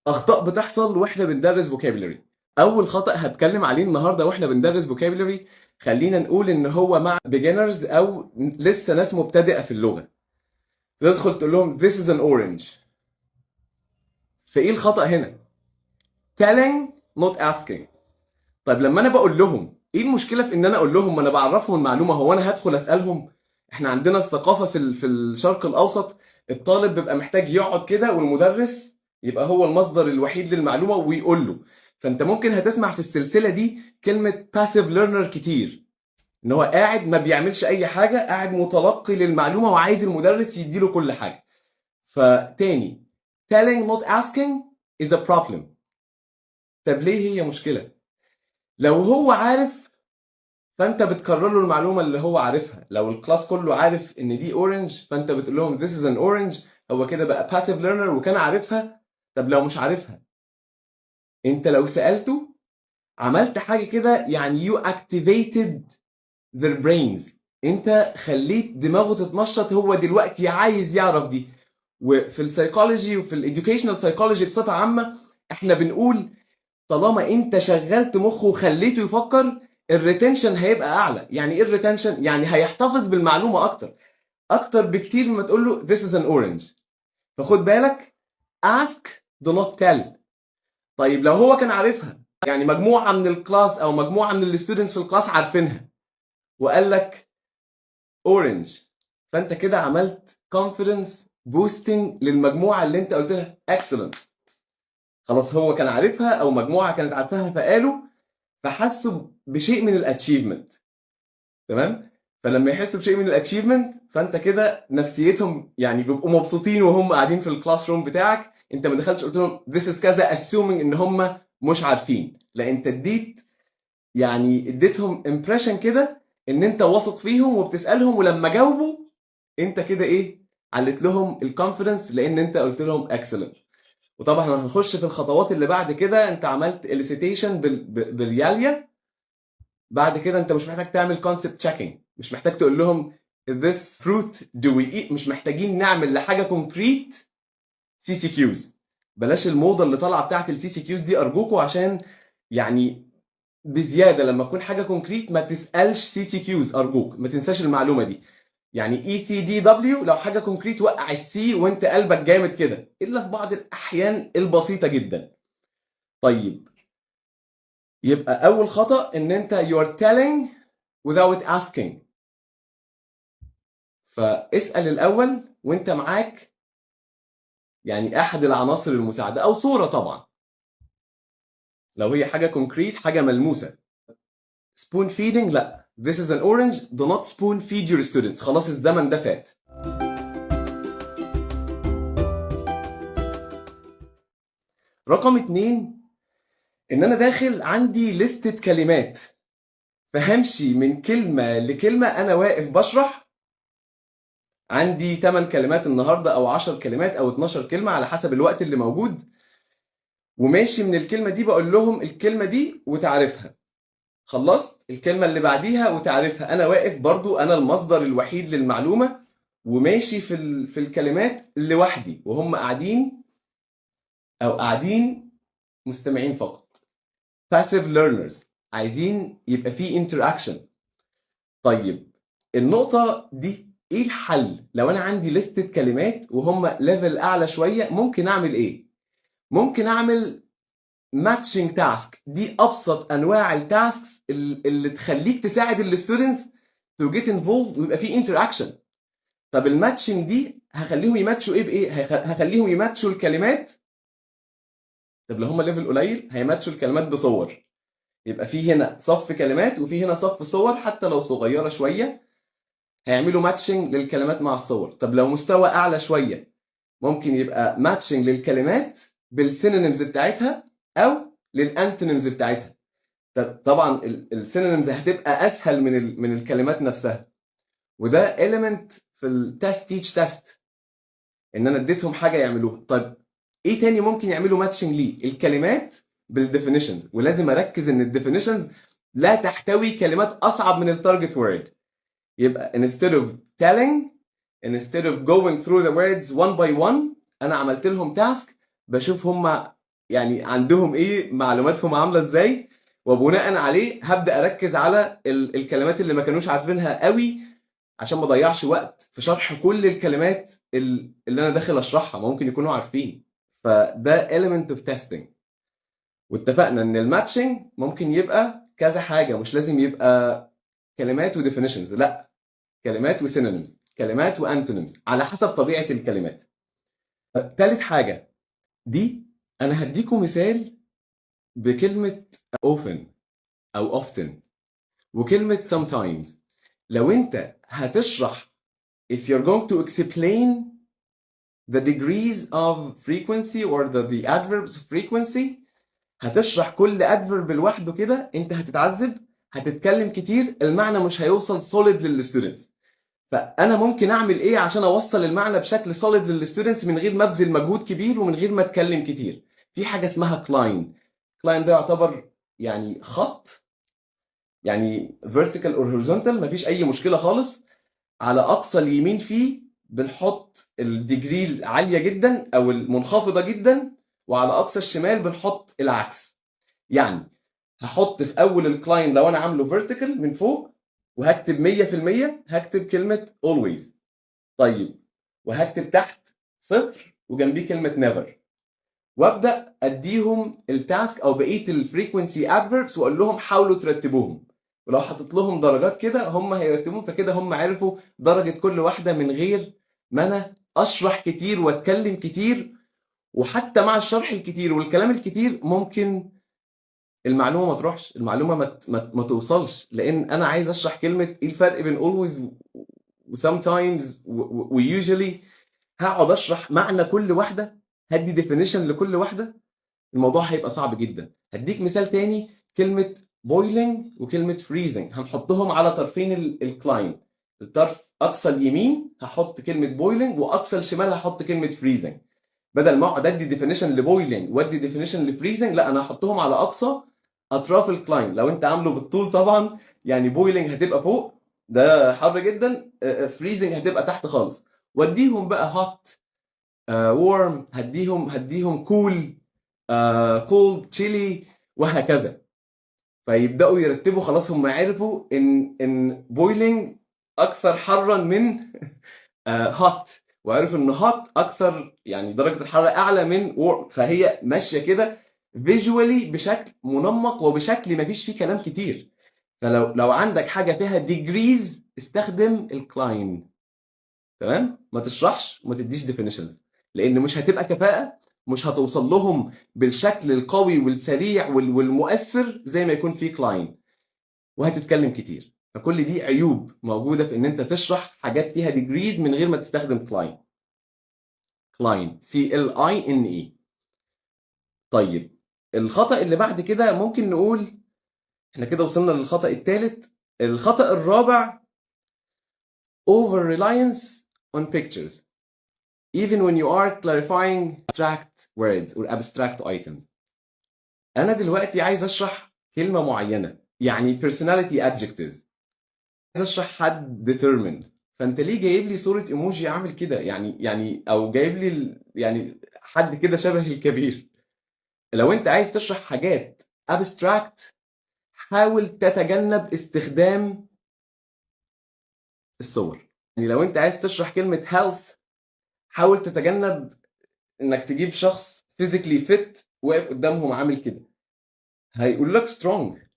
اخطاء بتحصل واحنا بندرس vocabulary. اول خطا هتكلم عليه النهارده واحنا بندرس vocabulary، خلينا نقول ان هو مع beginners او لسه ناس مبتدئة في اللغة. تدخل تقول لهم this is an orange. فايه الخطا هنا؟ telling not asking. طيب لما انا بقول لهم، ايه المشكلة في ان انا اقول لهم؟ ما انا بعرفهم المعلومه، هو انا هدخل اسالهم؟ احنا عندنا الثقافة في الشرق الاوسط، الطالب بيبقى محتاج يقعد كده والمدرس يبقى هو المصدر الوحيد للمعلومة ويقول له. فانت ممكن هتسمع في السلسلة دي كلمة passive learner كتير، ان هو قاعد ما بيعملش اي حاجه، قاعد متلقي للمعلومة وعايز المدرس يديله كل حاجه. فتاني، telling not asking is a problem. طب ليه هي مشكله؟ لو هو عارف فانت بتكرر له المعلومة اللي هو عارفها. لو ال class كله عارف ان دي orange فانت بتقول لهم this is an orange، هو كده بقى passive learner وكان عارفها. طب لو مش عارفها، انت لو سالته عملت حاجة كده، يعني you activated their brains، انت خليت دماغه تتنشط، هو دلوقتي عايز يعرف دي. وفي ال psychology وفي ال educational psychology بصفة عامة احنا بنقول طالما انت شغلت مخه وخليته يفكر، ال retention هيبقى اعلى. يعني ايه ال retention؟ يعني هيحتفظ بالمعلومه اكتر اكتر بكتير مما تقول له this is an orange. فخد بالك، ask do not tell. طيب لو هو كان عارفها، يعني مجموعة من ال class او مجموعة من ال students في ال class عارفينها وقال لك orange، فانت كده عملت confidence boosting للمجموعة اللي انت قلت لها excellent. خلاص، هو كان عارفها او مجموعة كانت عارفاها فقالوا، فحسوا بشيء من ال achievement، تمام؟ فلما يحسوا بشيء من ال achievement فانت كده نفسيتهم، يعني بيبقوا مبسوطين وهم قاعدين في ال classroom بتاعك. انت ما دخلتش قلت لهم this is كذا assuming ان هم مش عارفين، لا، انت اديت، يعني اديتهم impression كده ان انت واثق فيهم وبتسالهم، ولما جاوبوا انت كده ايه؟ علت لهم ال confidence لان انت قلت لهم excellent. وطبعا هنخش في الخطوات اللي بعد كده. انت عملت elicitation بال realia، بعد كده انت مش محتاج تعمل concept checking، مش محتاج تقول لهم this fruit do we eat، مش محتاجين نعمل لحاجة concrete CCQs. بلاش الموضة اللي طالعه بتاعت ال CCQs دي ارجوكوا، عشان يعني بزياده. لما تكون حاجة concrete ما تسالش CCQs ارجوك، ما تنساش المعلومة دي. يعني E C D W، لو حاجة concrete وقع ال C وانت قلبك جامد كده، الا في بعض الاحيان البسيطة جدا. طيب، يبقى اول خطا ان انت you are telling without asking. فاسال الاول وانت معاك يعني احد العناصر المساعدة او صوره طبعا لو هي حاجة concrete، حاجة ملموسه. spoon feeding لا. this is an orange، do not spoon feed your students، خلاص الزمن ده فات. رقم 2، ان انا داخل عندي لستة كلمات، فهمشي من كلمة لكلمة. انا واقف بشرح، عندي 8 كلمات النهاردة او 10 كلمات او 12 كلمة على حسب الوقت اللي موجود، وماشي من الكلمة دي بقول لهم الكلمة دي وتعرفها، خلصت الكلمة اللي بعديها وتعرفها. أنا واقف برضو أنا المصدر الوحيد للمعلومة وماشي في الكلمات لوحدي، وهم قاعدين أو قاعدين مستمعين فقط، passive learners، عايزين يبقى في interaction. طيب النقطة دي ايه الحل؟ لو انا عندي لستة كلمات وهم level اعلى شوية ممكن اعمل ايه؟ ممكن اعمل matching task. دي ابسط انواع ال tasks اللي تخليك تساعد ال students to get involved ويبقى في interaction. طب ال matching دي هخليهم يماتشوا ايه بايه؟ هخليهم يماتشوا الكلمات. طب لو هم level قليل هيماتشوا الكلمات بصور، يبقى في هنا صف كلمات وفي هنا صف صور حتى لو صغيرة شويه، هيعملوا matching للكلمات مع الصور. طب لو مستوى اعلى شوية ممكن يبقى matching للكلمات بال synonyms بتاعتها او لل antonyms بتاعتها. طب طبعا ال synonyms هتبقى اسهل من الكلمات نفسها. وده element في ال test teach test، ان انا اديتهم حاجة يعملوها. طيب ايه تاني ممكن يعملوا matching ليه؟ الكلمات بال definitions، ولازم اركز ان ال definitions لا تحتوي كلمات اصعب من ال target word. يبقى instead of telling، instead of going through the words one by one، انا عملت لهم task بشوف هم يعني عندهم ايه، معلوماتهم عامله ازاي، وبناء عليه هبدا اركز على الكلمات اللي ما كانوش عارفينها قوي عشان ما اضيعش وقت في شرح كل الكلمات اللي انا داخل اشرحها، ممكن يكونوا عارفين. فده element of testing. واتفقنا ان ال matching ممكن يبقى كذا حاجه، مش لازم يبقى كلمات و definitions، لا، كلمات و synonyms، كلمات و antonyms، على حسب طبيعة الكلمات. ثالث حاجة دي انا هديكم مثال بكلمه often او often وكلمه sometimes. لو انت هتشرح، if you're going to explain the degrees of frequency or the adverbs of frequency، هتشرح كل adverb لوحده كده، انت هتتعذب، هتتكلم كتير، المعنى مش هيوصل solid لل students. فانا ممكن اعمل ايه عشان اوصل المعنى بشكل solid لل students من غير ما ابذل مجهود كبير ومن غير ما اتكلم كتير؟ في حاجة اسمها cline. cline ده يعتبر يعني خط، يعني vertical or horizontal، مفيش اي مشكلة خالص. على اقصى اليمين فيه بنحط ال degree العالية جدا او المنخفضة جدا، وعلى اقصى الشمال بنحط العكس. يعني هحط في اول ال cline، لو انا عامله vertical من فوق، وهكتب 100%، هكتب كلمة always. طيب، وهكتب تحت 0 وجنبيه كلمة never، وابدا اديهم ال task او بقية ال frequency adverbs واقول لهم حاولوا ترتبوهم، ولو حطيت لهم درجات كده هم هيرتبوهم. فكده هم عرفوا درجه كل واحدة من غير ما انا اشرح كتير واتكلم كتير. وحتى مع الشرح الكتير والكلام الكتير ممكن المعلومة ما تروحش، المعلومة ما توصلش، لان انا عايز اشرح كلمة ايه الفرق بين always و sometimes و usually، هقعد اشرح معنى كل واحده، هدي definition لكل واحده، الموضوع هيبقى صعب جدا. هديك مثال تاني، كلمة boiling وكلمه freezing، هنحطهم على طرفين ال cline. الطرف اقصى اليمين هحط كلمة boiling، واقصى الشمال هحط كلمة freezing. بدل ما اقعد ادي definition ل boiling وادي definition ل freezing، لا، انا هحطهم على اقصى اطراف ال cline. لو انت عامله بالطول طبعا، يعني boiling هتبقى فوق، ده حر جدا، freezing هتبقى تحت خالص. واديهم بقى hot، warm، هديهم cool، cold، chilly، وهكذا. فيبداوا يرتبوا، خلاص هم عرفوا ان boiling اكثر حرا من hot، وعرفوا ان hot اكثر، يعني درجه الحرارة اعلى من warm. فهي ماشية كده visually بشكل منمق وبشكل ما فيش فيه كلام كتير. فلو عندك حاجة فيها degrees استخدم ال cline، تمام؟ ما تشرحش وما تديش definitions، لان مش هتبقى كفاءه، مش هتوصل لهم بالشكل القوي والسريع والمؤثر زي ما يكون في cline، وهتتكلم كتير. فكل دي عيوب موجودة في ان انت تشرح حاجات فيها degrees من غير ما تستخدم cline. cline، C L I N E. طيب، الخطا اللي بعد كده، ممكن نقول احنا كده وصلنا للخطا الثالث. الخطا الرابع، over reliance on pictures even when you are clarifying abstract words or abstract items. انا دلوقتي عايز اشرح كلمة معينه، يعني personality adjectives، عايز اشرح حد determined، فانت ليه جايب لي صوره ايموجي عامل كده يعني او جايب لي يعني حد كده شبه الكبير؟ لو انت عايز تشرح حاجات abstract حاول تتجنب استخدام الصور. يعني لو انت عايز تشرح كلمة health حاول تتجنب انك تجيب شخص physically fit واقف قدامهم عامل كده، هيقول لك strong.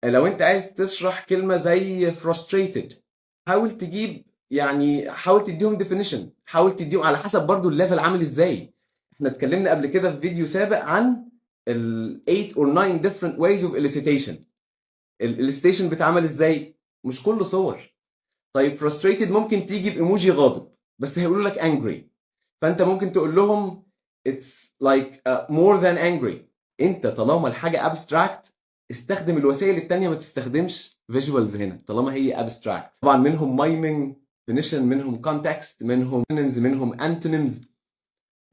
لو انت عايز تشرح كلمة زي frustrated حاول تجيب، يعني حاول تديهم definition، حاول تديهم على حسب برضو ال level عامل ازاي. احنا اتكلمنا قبل كده في فيديو سابق عن ال 8 or 9 different ways of elicitation. ال elicitation بيتعمل ازاي؟ مش كله صور. طيب، frustrated ممكن تيجي بايموجي غاضب، بس هيقولوا لك angry، فانت ممكن تقول لهم it's like more than angry. انت طالما الحاجة abstract استخدم الوسائل التانية، ما تستخدمش visuals هنا طالما هي abstract. طبعا منهم miming definition، منهم context، منهم synonyms، منهم antonyms،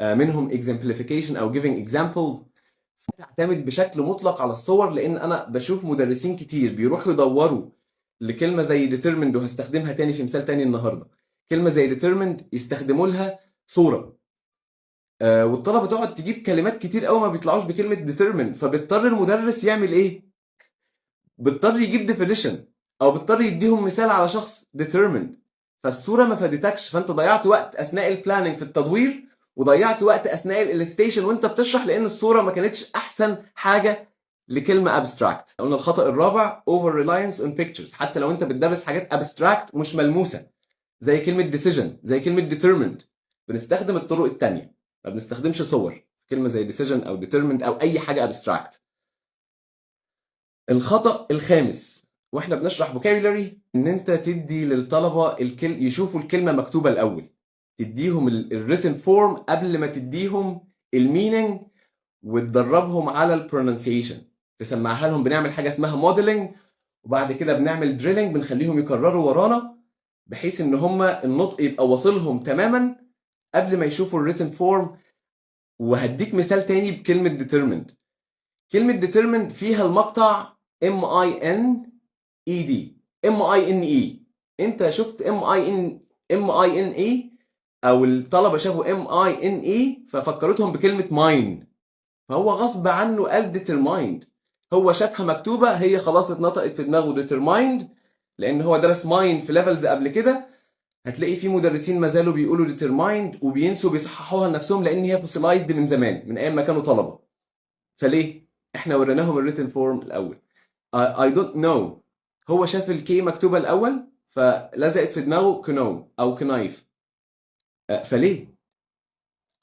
منهم exemplification او giving examples. تعتمد بشكل مطلق على الصور، لان انا بشوف مدرسين كتير بيروحوا يدوروا لكلمة زي determined، وهستخدمها تاني في مثال تاني النهارده، كلمة زي determined يستخدموا لها صوره. والطلبة تقعد تجيب كلمات كتير قوي ما بيطلعوش بكلمه determine، فبيضطر المدرس يعمل ايه؟ بيضطر يجيب definition او بيضطر يديهم مثال على شخص determined. فالصورة ما فادتكش، فانت ضيعت وقت اثناء ال planning في التدوير، وضيعت وقت اثناء ال elicitation وانت بتشرح، لان الصورة ما كانتش احسن حاجة لكلمة abstract. قلنا الخطا الرابع over reliance on pictures، حتى لو انت بتدرس حاجات abstract مش ملموسة زي كلمة decision زي كلمة determined، بنستخدم الطرق الثانية، ما بنستخدمش صور كلمة زي decision او determined او اي حاجة abstract. الخطا الخامس واحنا بنشرح vocabulary، ان انت تدي للطلبة يشوفوا الكلمة مكتوبة الاول، تديهم ال written form قبل ما تديهم ال meaning، وتدربهم على ال pronunciation، تسمعها لهم. بنعمل حاجة اسمها modeling، وبعد كده بنعمل drilling، بنخليهم يكرروا ورانا بحيث ان هم النطق يبقى واصلهم تماما قبل ما يشوفوا ال written form. وهديك مثال تاني بكلمه determined. كلمة determined فيها المقطع M I N E D، M I N E. انت شفت M I N M I N E، او الطلبة شافوا M I N E ففكرتهم بكلمه mine، فهو غصب عنه قال determined. هو شافها مكتوبة، هي خلاص اتنطقت في دماغه determined، لان هو درس mine في levels قبل كده. هتلاقي في مدرسين ما زالوا بيقولوا determined وبينسوا بيصححوها لنفسهم، لان هي fossilized من زمان، من ايام ما كانوا طلبه. فليه احنا وريناهم ال written form الاول؟ I don't know. هو شاف ال K مكتوبة الاول فلزقت في دماغه كنو او knife. فليه؟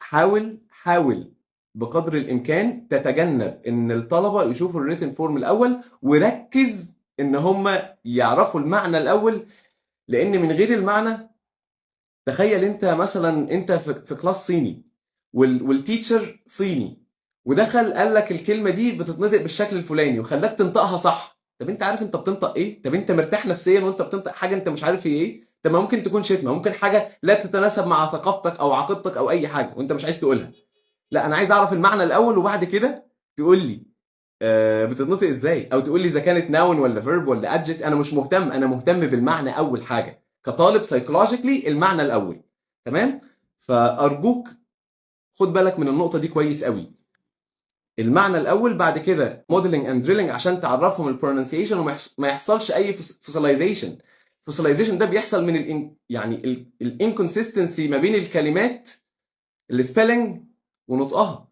حاول حاول بقدر الامكان تتجنب ان الطلبة يشوفوا ال written form الاول، وركز ان هم يعرفوا المعنى الاول، لان من غير المعنى، تخيل انت مثلا انت في class صيني وال teacher صيني، ودخل قال لك الكلمة دي بتتنطق بالشكل الفلاني وخلاك تنطقها صح. طب انت عارف انت بتنطق ايه؟ طب انت مرتاح نفسيا وانت بتنطق حاجة انت مش عارف هي ايه؟ طب ما ممكن تكون شتمه، ممكن حاجة لا تتناسب مع ثقافتك او عقيدتك او اي حاجة وانت مش عايز تقولها. لا، انا عايز اعرف المعنى الاول وبعد كده تقول لي بتتنطق ازاي، او تقول لي اذا كانت noun ولا verb ولا adjective. انا مش مهتم، انا مهتم بالمعنى اول حاجة كطالب، psychologically المعنى الاول. تمام؟ فارجوك خد بالك من النقطة دي كويس قوي، المعنى الاول، بعد كده modeling and drilling عشان تعرفهم ال pronunciation وما يحصلش اي fossilization. fossilization ده بيحصل من ال يعني ال inconsistency ما بين الكلمات، ال spelling ونطقها.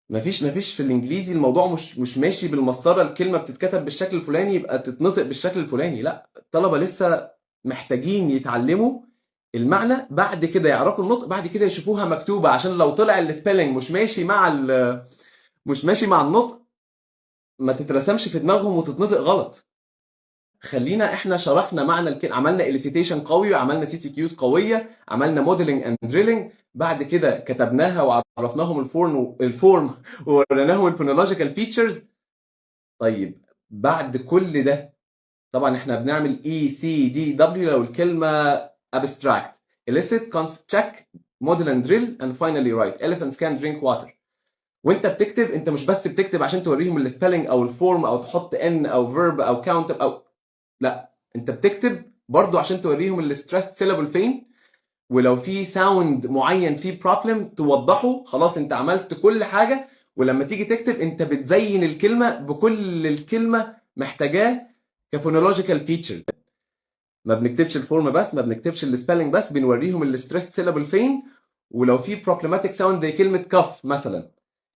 مفيش في الانجليزي الموضوع مش ماشي بالمسطره، الكلمة بتتكتب بالشكل الفلاني يبقى تتنطق بالشكل الفلاني. لا، الطلبة لسه محتاجين يتعلموا المعنى، بعد كده يعرفوا النطق، بعد كده يشوفوها مكتوبه، عشان لو طلع ال spelling مش ماشي مع النطق ما تترسمش في دماغهم وتتنطق غلط. خلينا احنا شرحنا معنى الكلمه، عملنا elicitation قوي، وعملنا CCQs قويه، عملنا modeling and drilling، بعد كده كتبناها وعرفناهم ال form ووريناهم ال phonological features. طيب بعد كل ده طبعا احنا بنعمل E C D W لو الكلمة abstract، elicit، concept check، model and drill، and finally write. elephants can drink water. وانت بتكتب، انت مش بس بتكتب عشان توريهم ال spelling او ال form او تحط n او verb او count او لا، انت بتكتب برضو عشان توريهم ال stressed syllable فين، ولو في sound معين فيه problem توضحه. خلاص انت عملت كل حاجه، ولما تيجي تكتب انت بتزين الكلمة بكل الكلمة محتاجاه ك phonological feature. ما بنكتبش ال form بس، ما بنكتبش ال spelling بس، بنوريهم ال stressed syllable فين، ولو في problematic sound زي كلمة cough مثلا،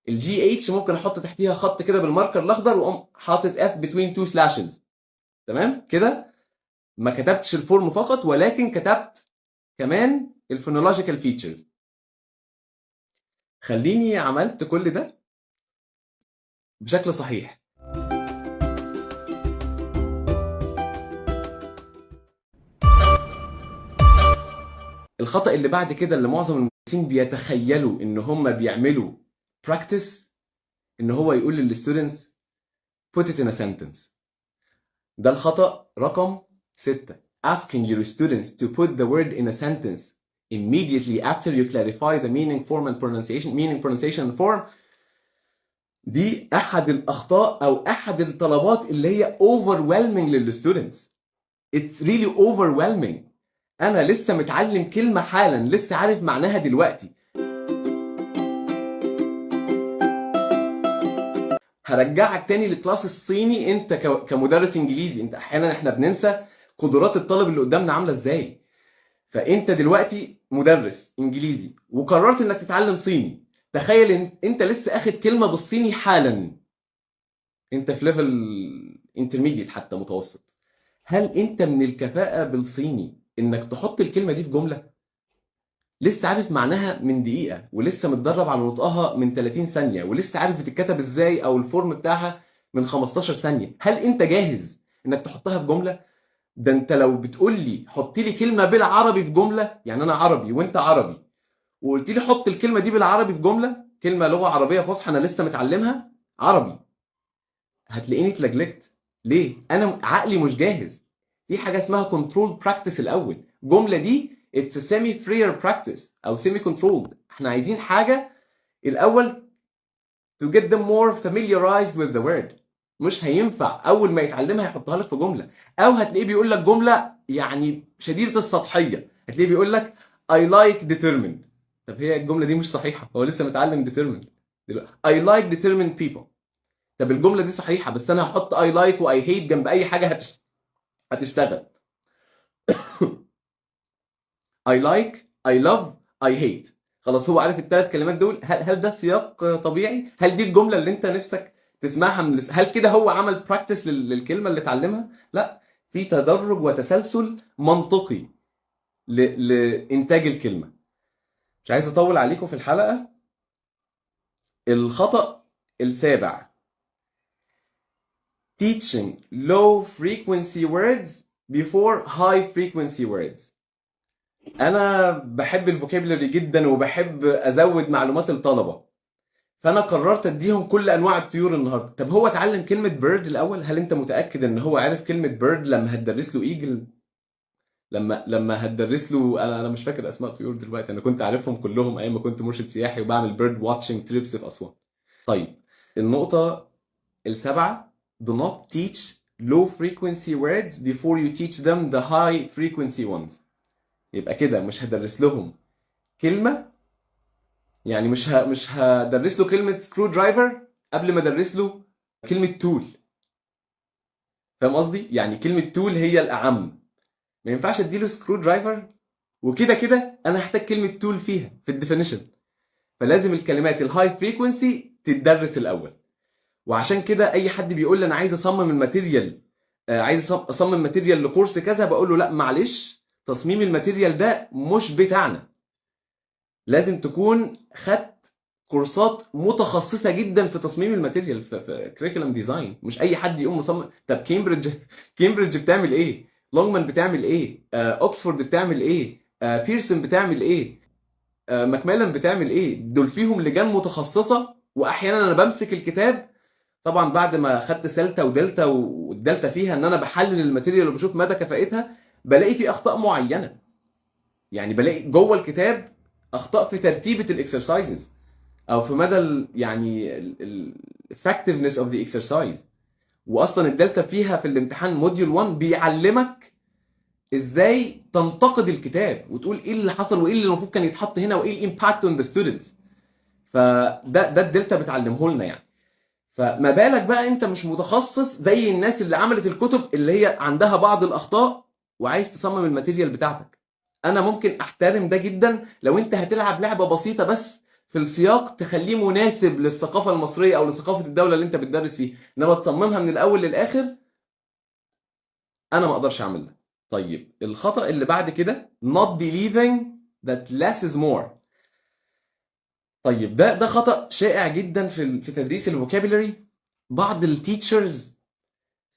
ال GH ممكن احط تحتيها خط كده بال marker الاخضر واقوم حاطط F between two slashes. تمام كده؟ ما كتبتش ال form فقط، ولكن كتبت كمان ال phonological features. خليني عملت كل ده بشكل صحيح. الخطأ اللي بعد كده اللي معظم المدرسين بيتخيلوا ان هم بيعملوا practice، ان هو يقول لل students put it in a sentence. ده الخطأ رقم 6. asking your students to put the word in a sentence immediately after you clarify the meaning, form and pronunciation, meaning, pronunciation and form. دي احد الاخطاء او احد الطلبات اللي هي overwhelming لل students. it's really overwhelming. انا لسه متعلم كلمة حالا، لسه عارف معناها دلوقتي. هرجعك تاني ل class الصيني. انت كمدرس انجليزي، انت احيانا احنا بننسى قدرات الطالب اللي قدامنا عامله ازاي. فانت دلوقتي مدرس انجليزي وقررت انك تتعلم صيني، تخيل ان انت لسه اخد كلمة بالصيني حالا، انت في level intermediate حتى متوسط، هل انت من الكفاءة بالصيني انك تحط الكلمة دي في جمله؟ لسه عارف معناها من دقيقه، ولسه متدرب على نطقها من 30 ثانيه، ولسه عارف بتتكتب ازاي او ال form بتاعها من 15 ثانيه، هل انت جاهز انك تحطها في جمله؟ ده انت لو بتقول لي حط لي كلمة بالعربي في جمله، يعني انا عربي وانت عربي، وقلت لي حط الكلمة دي بالعربي في جمله، كلمة لغة عربية فصحى انا لسه متعلمها عربي، هتلاقيني اتلجلجت. ليه؟ انا عقلي مش جاهز. في حاجة اسمها controlled practice الاول، الجملة دي it's semi freer practice او semi controlled. احنا عايزين حاجة الاول to get them more familiarized with the word. مش هينفع اول ما يتعلمها يحطها لك في جمله، او هتلاقيه بيقول لك جملة يعني شديدة السطحيه، هتلاقيه بيقول لك I like determined. طب هي الجملة دي مش صحيحه، هو لسه متعلم determined دلوقتي. I like determined people. طب الجملة دي صحيحه، بس انا هحط I like و I hate جنب اي حاجة هتشتغل. I like، I love، I hate. خلاص هو عارف الثلاث كلمات دول. هل ده سياق طبيعي؟ هل دي الجملة اللي انت نفسك تسمعها من هل كده هو عمل practice للكلمة اللي اتعلمها؟ لا، في تدرج وتسلسل منطقي لانتاج الكلمه. مش عايز اطول عليكم في الحلقه. الخطأ السابع، teaching low frequency words before high frequency words. انا بحب ال vocabulary جدا وبحب ازود معلومات الطلبه، فانا قررت اديهم كل انواع الطيور النهارده. طب هو اتعلم كلمة bird الاول؟ هل انت متاكد ان هو عارف كلمة bird لما هتدرس له eagle؟ لما هتدرس له، انا مش فاكر اسماء طيور دلوقتي، انا كنت عارفهم كلهم ايام ما كنت مرشد سياحي وبعمل bird watching trips في اسوان. طيب النقطة السابعه، do not teach low frequency words before you teach them the high frequency ones. يبقى كده مش هدرس لهم كلمه، يعني مش هدرس له كلمة screwdriver قبل ما ادرس له كلمة tool. فاهم قصدي؟ يعني كلمة tool هي الاعم، ما ينفعش اديله screwdriver وكده كده انا هحتاج كلمة tool فيها في ال definition. فلازم الكلمات ال high frequency تتدرس الاول. وعشان كده اي حد بيقول لي انا عايز اصمم ال material، عايز اصمم material لكورس كذا، بقول له لا معلش، تصميم ال material ده مش بتاعنا، لازم تكون خدت كورسات متخصصة جدا في تصميم ال material، في curriculum design. مش اي حد يقوم مصمم. طب كامبريدج، كامبريدج بتعمل ايه؟ لونجمان بتعمل ايه؟ اوكسفورد بتعمل ايه؟ بيرسون بتعمل ايه؟ ماكميلان بتعمل ايه؟ دول فيهم لجان متخصصه. واحيانا انا بمسك الكتاب طبعا بعد ما خدت CELTA و DELTA، وال DELTA فيها ان انا بحلل ال material وبشوف مدى كفاءتها، بلاقي في اخطاء معينه، يعني بلاقي جوه الكتاب اخطاء في ترتيبه ال exercises او في مدى يعني ال effectiveness of the exercise. واصلا ال DELTA فيها في الامتحان module 1 بيعلمك ازاي تنتقد الكتاب وتقول ايه اللي حصل وايه اللي المفروض كان يتحط هنا وايه ال impact on the students. فده الدلتا بتعلمه لنا يعني. فما بالك بقى انت مش متخصص زي الناس اللي عملت الكتب اللي هي عندها بعض الاخطاء وعايز تصمم ال material بتاعتك. انا ممكن احترم ده جدا لو انت هتلعب لعبه بسيطة بس في السياق تخليه مناسب للثقافة المصرية او لثقافة الدولة اللي انت بتدرس فيها، انما تصممها من الاول للاخر انا ما اقدرش اعمل ده. طيب الخطا اللي بعد كده، not believing that less is more. طيب ده خطا شائع جدا في تدريس ال vocabulary. بعض ال teachers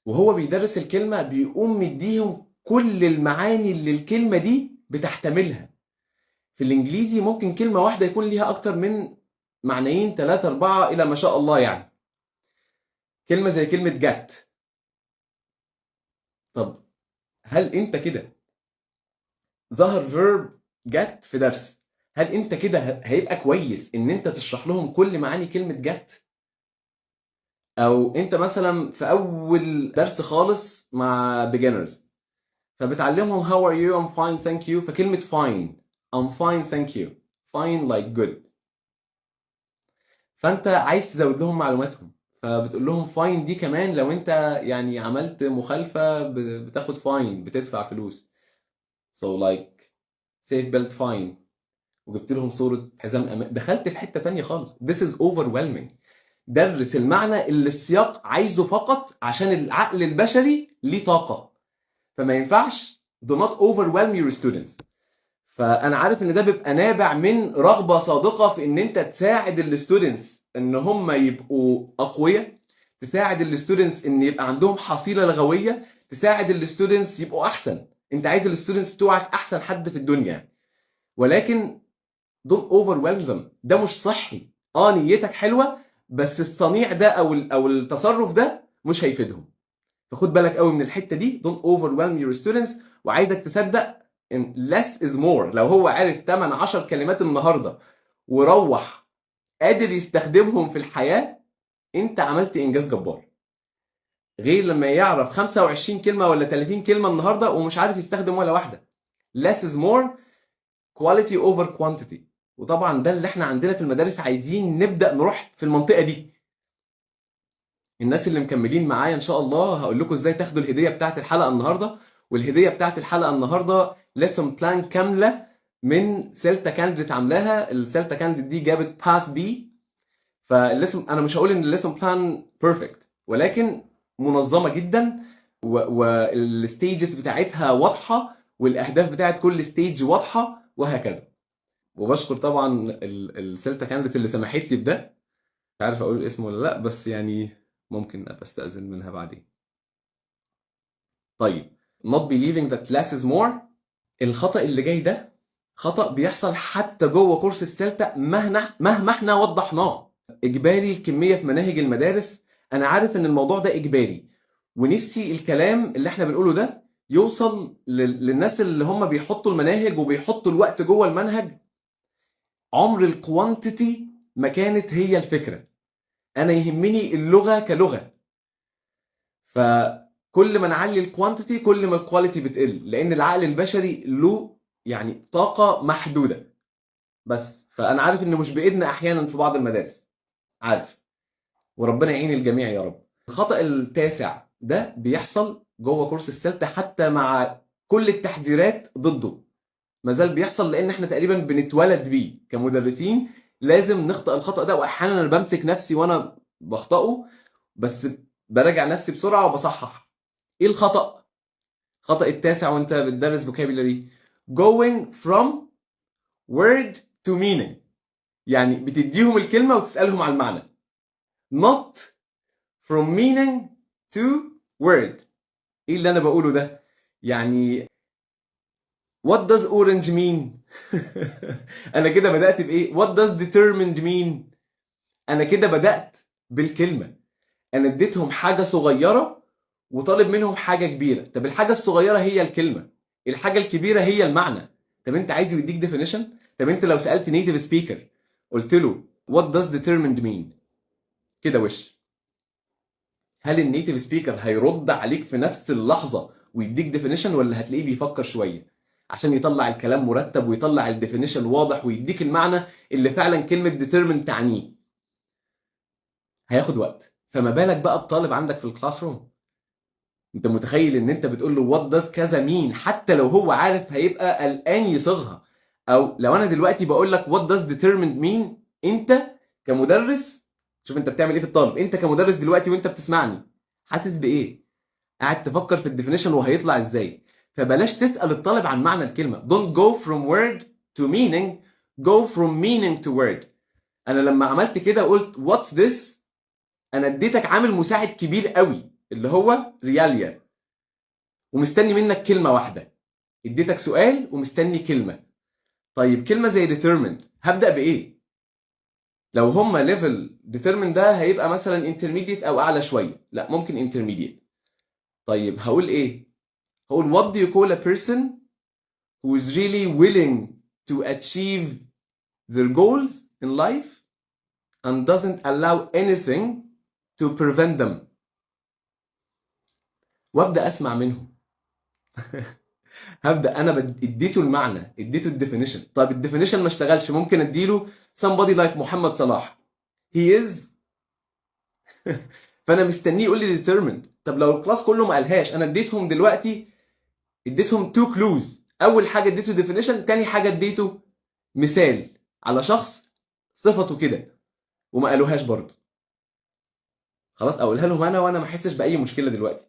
وهو بيدرس الكلمة بيقوم مديهم كل المعاني اللي الكلمة دي بتحتملها. في الانجليزي ممكن كلمة واحدة يكون ليها اكتر من معنيين، 3، 4، الى ما شاء الله. يعني كلمة زي كلمة get. طب هل انت كده ظهر verb get في درس، هل انت كده هيبقى كويس ان انت تشرح لهم كل معاني كلمة get؟ او انت مثلا في اول درس خالص مع beginners فبتعلمهم how are you، I'm fine thank you، فكلمة fine، I'm fine thank you، fine like good، فانت عايز تزود لهم معلوماتهم، فبتقول لهم fine دي كمان لو انت يعني عملت مخالفة بتاخد fine، بتدفع فلوس. so like safe belt fine، وجبت لهم صورة حزام امان. دخلت في حتة تانية خالص. this is overwhelming. درس المعنى اللي السياق عايزه فقط، عشان العقل البشري ليه طاقة، فما ينفعش do not overwhelm your students. فانا عارف ان ده بيبقى نابع من رغبة صادقة في ان انت تساعد ال students ان هم يبقوا اقوياء، تساعد ال students ان يبقى عندهم حصيله لغويه، تساعد ال students يبقوا احسن. انت عايز ال students بتوعك احسن حد في الدنيا، ولكن don't overwhelm them. ده مش صحي. نيتك حلوه، بس الصنيع ده او التصرف ده مش هيفيدهم. فخد بالك قوي من الحتة دي، don't overwhelm your students. وعايزك تصدق ان less is more. لو هو عارف 8 10 كلمات النهارده وروح قادر يستخدمهم في الحياه، انت عملت انجاز جبار. غير لما يعرف 25 كلمة ولا 30 كلمة النهارده ومش عارف يستخدم ولا واحده. less is more، quality over quantity. وطبعا ده اللي احنا عندنا في المدارس عايزين نبدا نروح في المنطقة دي. الناس اللي مكملين معايا ان شاء الله هقول لكم ازاي تاخدوا الهدية بتاعت الحلقة النهارده. والهديه بتاعت الحلقة النهارده lesson plan كاملة من CELTA candidate عاملاها. ال CELTA candidate دي جابت pass B. فال lesson انا مش هقول ان ال lesson plan perfect، ولكن منظمة جدا، وال stages بتاعتها واضحه، والاهداف بتاعت كل stage واضحه، وهكذا. وبشكر طبعا ال CELTA candidate اللي سمحت لي بده. مش عارف اقول اسمه ولا لا، بس يعني ممكن ابقى استاذن منها بعدين. طيب، not believing that less is more. الخطأ اللي جاي ده خطأ بيحصل حتى جوه كورس ال CELTA مهما احنا وضحناه. اجباري الكمية في مناهج المدارس. انا عارف ان الموضوع ده اجباري، ونفسي الكلام اللي احنا بنقوله ده يوصل للناس اللي هم بيحطوا المناهج وبيحطوا الوقت جوه المنهج. عمر ال quantity ما كانت هي الفكرة. انا يهمني اللغة كلغة، فكل ما نعلي ال quantity كل ما ال quality بتقل، لان العقل البشري له يعني طاقة محدودة بس. فانا عارف انه مش بايدنا احيانا في بعض المدارس، عارف، وربنا يعين الجميع يا رب. الخطأ التاسع ده بيحصل جوه كورس ال CELTA حتى مع كل التحذيرات ضده ما زال بيحصل، لان احنا تقريبا بنتولد بيه كمدرسين، لازم نخطأ الخطأ ده. واحيانا انا بمسك نفسي وانا بخطئه، بس براجع نفسي بسرعة وبصحح. ايه الخطأ؟ الخطأ التاسع وانت بتدرس vocabulary، going from word to meaning. يعني بتديهم الكلمة وتسألهم على المعنى، not from meaning to word. ايه اللي انا بقوله ده؟ يعني what does orange mean؟ انا كده بدأت بايه؟ what does determined mean؟ انا كده بدأت بالكلمة. انا اديتهم حاجة صغيرة وطالب منهم حاجة كبيرة. طب الحاجة الصغيرة هي الكلمة، الحاجة الكبيرة هي المعنى. طب انت عايزه يديك definition؟ طب انت لو سألت native speaker قلت له what does determined mean كده وش، هل ال native speaker هيرد عليك في نفس اللحظة ويديك definition، ولا هتلاقيه بيفكر شوية عشان يطلع الكلام مرتب ويطلع ال definition واضح ويديك المعنى اللي فعلا كلمة determined تعنيه؟ هياخد وقت. فما بالك بقى بطالب عندك في ال classroom؟ انت متخيل ان انت بتقول له what does كذا mean؟ حتى لو هو عارف هيبقى قلقان يصيغها. او لو انا دلوقتي بقول لك what does determined mean، انت كمدرس شوف انت بتعمل ايه في الطالب. انت كمدرس دلوقتي وانت بتسمعني حاسس بايه؟ قاعد تفكر في ال definition وهيطلع ازاي. فبلاش تسأل الطالب عن معنى الكلمة. don't go from word to meaning، go from meaning to word. انا لما عملت كده وقلت what's this، انا اديتك عامل مساعد كبير قوي اللي هو realia، ومستني منك كلمة واحدة. اديتك سؤال ومستني كلمة. طيب كلمة زي determined هبدأ بإيه؟ لو هما level determined ده هيبقى مثلا intermediate او اعلى شوية، لا ممكن intermediate. طيب هقول ايه؟ هقول what do you call a person who is really willing to achieve their goals in life and doesn't allow anything to prevent them؟ وابدا اسمع منهم. هبدا انا اديته المعنى، اديته ال definition. طيب ال definition ما اشتغلش، ممكن اديله somebody like محمد صلاح، he is فانا مستنيه يقول لي determined. طب لو ال class كله ما قالهاش، انا اديتهم دلوقتي، اديتهم two clues. اول حاجة اديته definition، تاني حاجة اديته مثال على شخص صفته كده، وما قالوهاش برضه. خلاص اقولها لهم انا، وانا ما احسش باي مشكلة دلوقتي،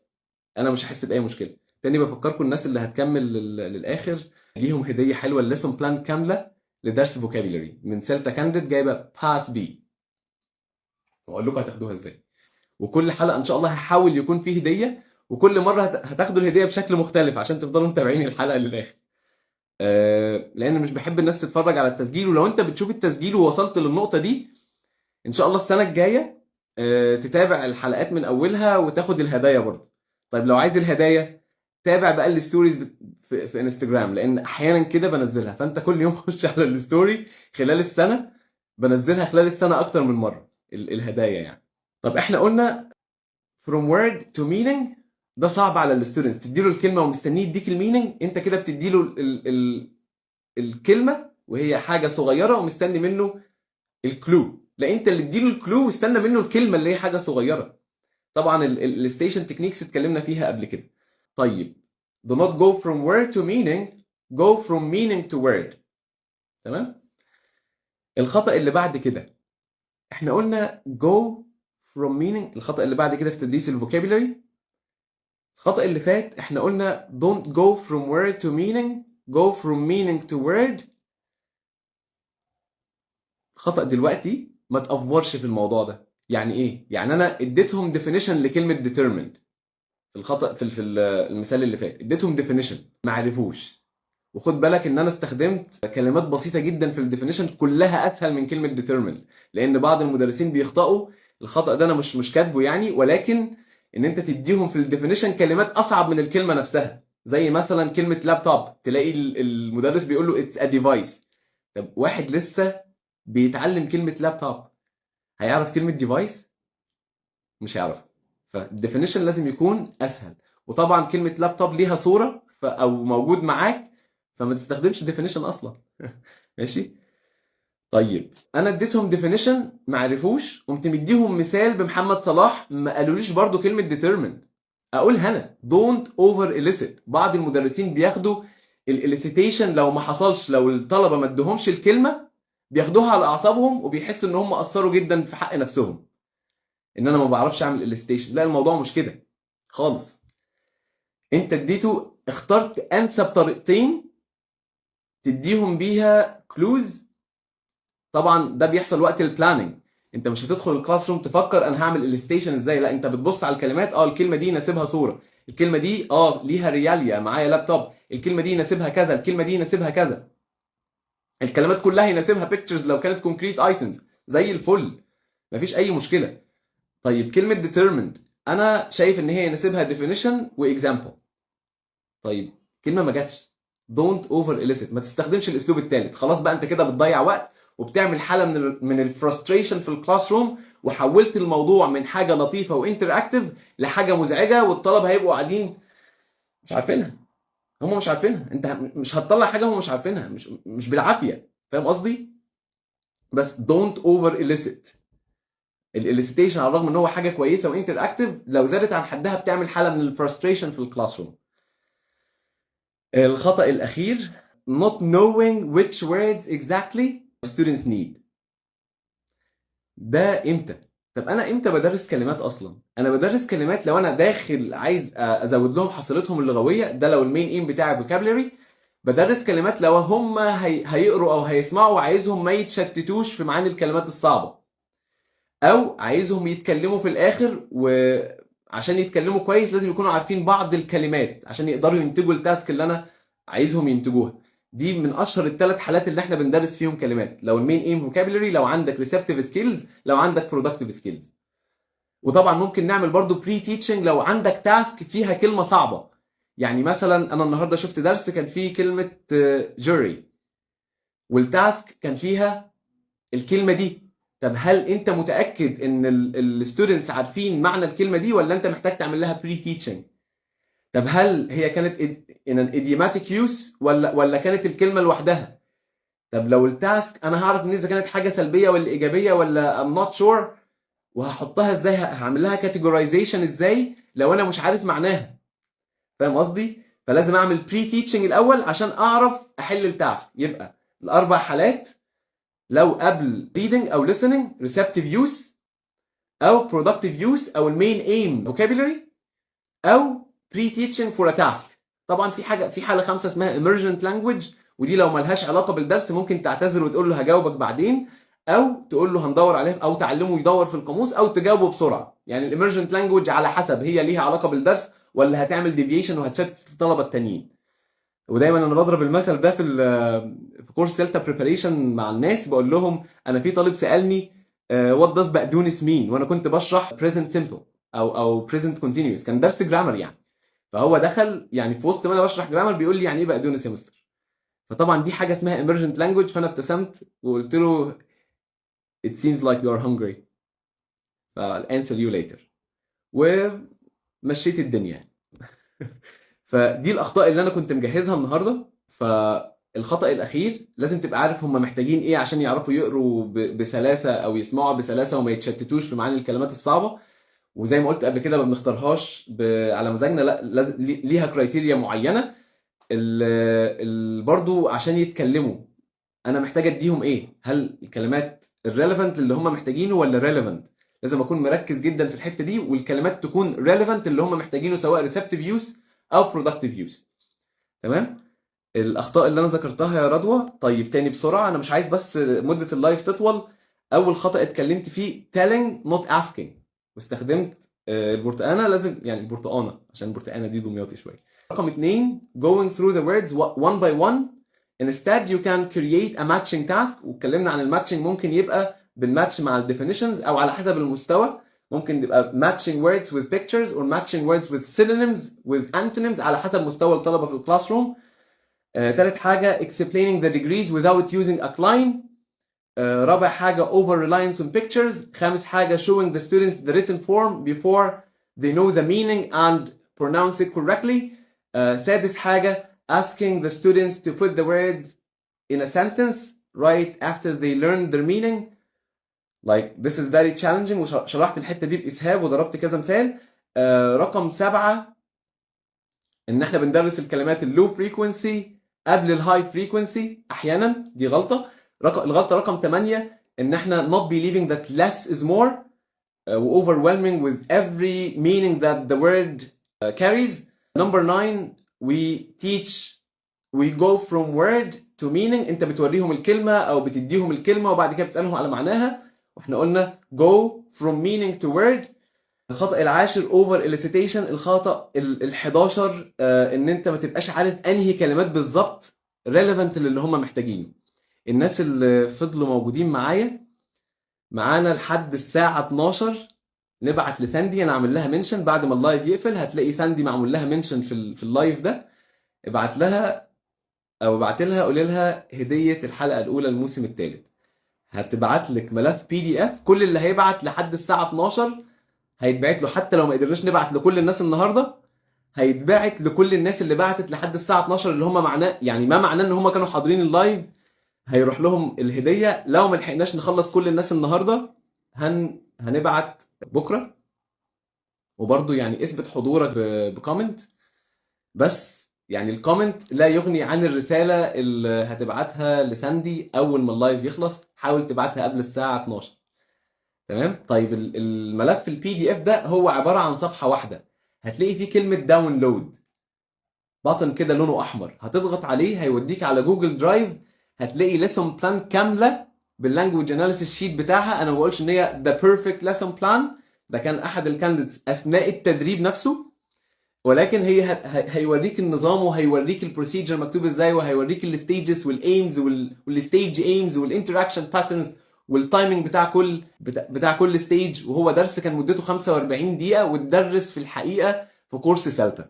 انا مش هحس باي مشكله. تاني بفكركم، الناس اللي هتكمل للاخر ليهم هديه حلوه، ال lesson plan كاملة لدرس vocabulary من CELTA candidate جايبه pass B، واقول لكم هتاخدوها ازاي. وكل حلقة ان شاء الله هحاول يكون فيه هديه، وكل مرة هتاخدوا الهدية بشكل مختلف عشان تفضلوا متابعين الحلقة للاخر. لان مش بحب الناس تتفرج على التسجيل. ولو انت بتشوف التسجيل ووصلت للنقطة دي، ان شاء الله السنة الجاية تتابع الحلقات من اولها وتاخد الهدايا برضه. طيب لو عايز الهدايا، تابع بقى ال stories في انستجرام، لان احيانا كده بنزلها. فانت كل يوم خش على ال story خلال السنه، بنزلها خلال السنة اكتر من مرة الهدايا يعني. طب احنا قلنا from word to meaning ده صعب على ال students. تديله الكلمة ومستنيه يديك ال meaning، انت كده بتديله ال ال الكلمة وهي حاجة صغيرة ومستني منه ال clue. لا، انت اللي اديله ال clue واستنى منه الكلمة اللي هي حاجة صغيره. طبعا ال elicitation techniques اتكلمنا فيها قبل كده. طيب، do not go from word to meaning، go from meaning to word. تمام. الخطأ اللي بعد كده، احنا قلنا go from meaning. الخطأ اللي بعد كده في تدريس ال vocabulary، الخطأ اللي فات، احنا قلنا don't go from word to meaning، go from meaning to word. خطأ دلوقتي، ما تأفورش في الموضوع ده. يعني ايه؟ يعني انا اديتهم definition لكلمة determined في الخطأ في المثال اللي فات، اديتهم definition ما عرفوش. وخد بالك ان انا استخدمت كلمات بسيطة جدا في ال definition، كلها اسهل من كلمة determined، لان بعض المدرسين بيخطئوا الخطأ ده، انا مش كاتبه يعني، ولكن ان انت تديهم في ال definition كلمات اصعب من الكلمة نفسها، زي مثلا كلمة لابتوب، تلاقي المدرس بيقول له it's a device. طب واحد لسه بيتعلم كلمة لابتوب هيعرف كلمة device؟ مش هيعرف. فال definition لازم يكون اسهل. وطبعا كلمة لابتوب ليها صوره او موجود معاك، فما تستخدمش definition اصلا. ماشي. طيب انا اديتهم definition ما عرفوش، قمت مديهم مثال بمحمد صلاح، ما قالوليش برضو كلمة determined. اقول هنا don't over elicit. بعض المدرسين بياخدوا ال elicitation لو ما حصلش، لو الطلبة ما ادوهمش الكلمه، بياخدوها على اعصابهم وبيحسوا ان هم قصروا جدا في حق نفسهم، ان انا ما بعرفش اعمل elicitation. لا، الموضوع مش كده خالص. انت اديته، اخترت انسب طريقتين تديهم بيها clues. طبعا ده بيحصل وقت ال planning. انت مش هتدخل ال classroom تفكر انا هعمل elicitation ازاي. لا، انت بتبص على الكلمات، الكلمة دي يناسبها صوره، الكلمة دي ليها realia، معايا لابتوب، الكلمة دي يناسبها كذا، الكلمة دي يناسبها كذا. الكلمات كلها يناسبها pictures لو كانت concrete items، زي الفل، مفيش اي مشكله. طيب كلمة determined انا شايف ان هي يناسبها definition و example. طيب كلمة ما جاتش، don't over elicit، ما تستخدمش الاسلوب الثالث. خلاص بقى، انت كده بتضيع وقت وبتعمل حاله من ال frustration في ال classroom، وحولت الموضوع من حاجة لطيفة و interactive لحاجة مزعجه، والطلبة هيبقوا قاعدين مش عارفينها. هم مش عارفينها، انت مش هتطلع حاجة هم مش عارفينها، مش بالعافيه. فاهم قصدي؟ بس don't over elicit. ال elicitation على الرغم ان هو حاجة كويسة و interactive، لو زادت عن حدها بتعمل حاله من ال frustration في ال classroom. الخطأ الأخير، not knowing which words exactly students need. ده امتى؟ طب انا امتى بدرس كلمات اصلا؟ انا بدرس كلمات لو انا داخل عايز ازود لهم حصيلتهم اللغويه، ده لو ال main aim بتاعي vocabulary. بدرس كلمات لو هم هيقروا او هيسمعوا وعايزهم ما يتشتتوش في معاني الكلمات الصعبه، او عايزهم يتكلموا في الاخر، وعشان يتكلموا كويس لازم يكونوا عارفين بعض الكلمات عشان يقدروا ينتجوا ال task اللي انا عايزهم ينتجوها. دي من اشهر الثلاث حالات اللي احنا بندرس فيهم كلمات: لو ال main aim vocabulary، لو عندك receptive skills، لو عندك productive skills. وطبعا ممكن نعمل برضو pre teaching لو عندك task فيها كلمة صعبه. يعني مثلا انا النهارده شفت درس كان فيه كلمة jury، وال task كان فيها الكلمة دي. طب هل انت متاكد ان ال students عارفين معنى الكلمة دي، ولا انت محتاج تعمل لها pre teaching؟ طب هل هي كانت in an idiomatic use ولا كانت الكلمة لوحدها؟ طب لو ال task انا هعرف ان اذا كانت حاجة سلبية ولا ايجابية ولا I'm not sure. وهحطها ازاي، هعمل لها categorization ازاي لو انا مش عارف معناها؟ فاهم قصدي؟ فلازم اعمل pre-teaching الاول عشان اعرف احل ال task. يبقى الاربع حالات: لو قبل reading او listening، receptive use او productive use او ال main aim vocabulary او pre-teaching for a task. طبعا في حاجه، في حاله خامسة اسمها emergent language، ودي لو ملهاش علاقة بالدرس ممكن تعتذر وتقول له هجاوبك بعدين، او تقول له هندور عليها، او تعلمه يدور في القاموس، او تجاوبه بسرعه. يعني ال emergent language على حسب هي ليها علاقة بالدرس ولا هتعمل deviation وهتشتت الطلبة التانيين. ودايما انا بضرب المثل ده في كورس CELTA preparation مع الناس، بقول لهم انا في طالب سالني what does بقدونس mean وانا كنت بشرح present simple او present continuous، كان درس grammar يعني. فهو دخل يعني في وسط ما انا بشرح grammar بيقول لي يعني ايه بقدونس يا مستر؟ فطبعا دي حاجة اسمها emergent language. فانا ابتسمت وقلت له it seems like you are hungry، ف I'll answer you later، ومشيت الدنيا يعني. فدي الاخطاء اللي انا كنت مجهزها النهارده. فالخطأ الاخير، لازم تبقى عارف هم محتاجين ايه عشان يعرفوا يقروا بسلاسة او يسمعوا بسلاسة وما يتشتتوش في معاني الكلمات الصعبه. وزي ما قلت قبل كده، ما بنختارهاش على مزاجنا، لا، لازم ليها criteria معينه. برضو عشان يتكلموا انا محتاج اديهم ايه؟ هل الكلمات ال relevant اللي هم محتاجينه ولا irrelevant؟ لازم اكون مركز جدا في الحتة دي، والكلمات تكون relevant اللي هم محتاجينه، سواء receptive use او productive use. تمام؟ الاخطاء اللي انا ذكرتها يا رضوى. طيب، تاني بسرعه، انا مش عايز بس مده ال live تطول. اول خطا اتكلمت فيه telling not asking، واستخدمت البرتقانه، لازم يعني البرتقانه عشان البرتقانه دي دمياطي شويه. رقم اتنين، going through the words one by one، instead you can create a matching task. واتكلمنا عن ال matching، ممكن يبقى بالماتش مع ال definitions او على حسب المستوى ممكن تبقى matching words with pictures or matching words with synonyms with antonyms، على حسب مستوى الطلبة في ال classroom. تالت حاجة، explaining the degrees without using a Klein. رابع حاجة، over reliance on pictures. خامس حاجة، showing the students the written form before they know the meaning and pronounce it correctly. سادس حاجة، asking the students to put the words in a sentence right after they learn their meaning، like this is very challenging، وشرحت الحتة دي بإسهاب وضربت كذا مثال. رقم 7، ان احنا بندرس الكلمات ال low frequency قبل ال high frequency احيانا، دي غلطه. الغلطة رقم 8، ان احنا not believing that less is more و overwhelming with every meaning that the word carries. number 9، we teach we go from word to meaning. انت بتوريهم الكلمة او بتديهم الكلمة وبعد كده بتسالهم على معناها، واحنا قلنا go from meaning to word. الخطأ العاشر، over elicitation. الخطأ ال 11، ان انت ما تبقاش عارف انهي كلمات بالظبط relevant للي هم محتاجينه. الناس اللي فضلوا موجودين معانا لحد الساعة 12، نبعت لساندي، انا عامل لها mention. بعد ما ال live يقفل هتلاقي ساندي معمول لها mention في ال live ده. ابعت لها او ابعت لها، قولي لها هدية الحلقة الأولى الموسم الثالث. هتبعت لك ملف PDF. كل اللي هيبعت لحد الساعة 12 هيتبعت له، حتى لو ما قدرناش نبعت لكل الناس النهارده، هيتبعت لكل الناس اللي بعتت لحد الساعة 12، اللي هم معناه يعني ما معناه ان هم كانوا حاضرين ال live، هيروح لهم الهدية. لو ما لحقناش نخلص كل الناس النهارده هنبعت بكرة. وبرضه يعني اثبت حضورك ب comment، بس يعني ال comment لا يغني عن الرسالة اللي هتبعتها لساندي أول ما ال live يخلص. حاول تبعتها قبل الساعة 12. تمام؟ طيب، الملف ال PDF ده هو عبارة عن صفحة واحدة، هتلاقي فيه كلمة download button كده لونه أحمر، هتضغط عليه هيوديك على Google Drive، هتلاقي lesson plan كاملة بال language analysis sheet بتاعها. انا ما بقولش ان هي the perfect lesson plan، ده كان احد ال candidates اثناء التدريب نفسه، ولكن هي هيوريك النظام وهيوريك ال procedure مكتوب ازاي، وهيوريك ال stages وال aims وال stage aims وال interaction patterns وال timing بتاع كل stage. وهو درس كان مدته 45 دقيقة واتدرس في الحقيقة في كورس CELTA.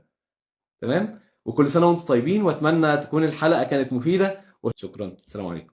تمام؟ وكل سنة وانتم طيبين، واتمنى تكون الحلقة كانت مفيدة، وشكرا. السلام عليكم.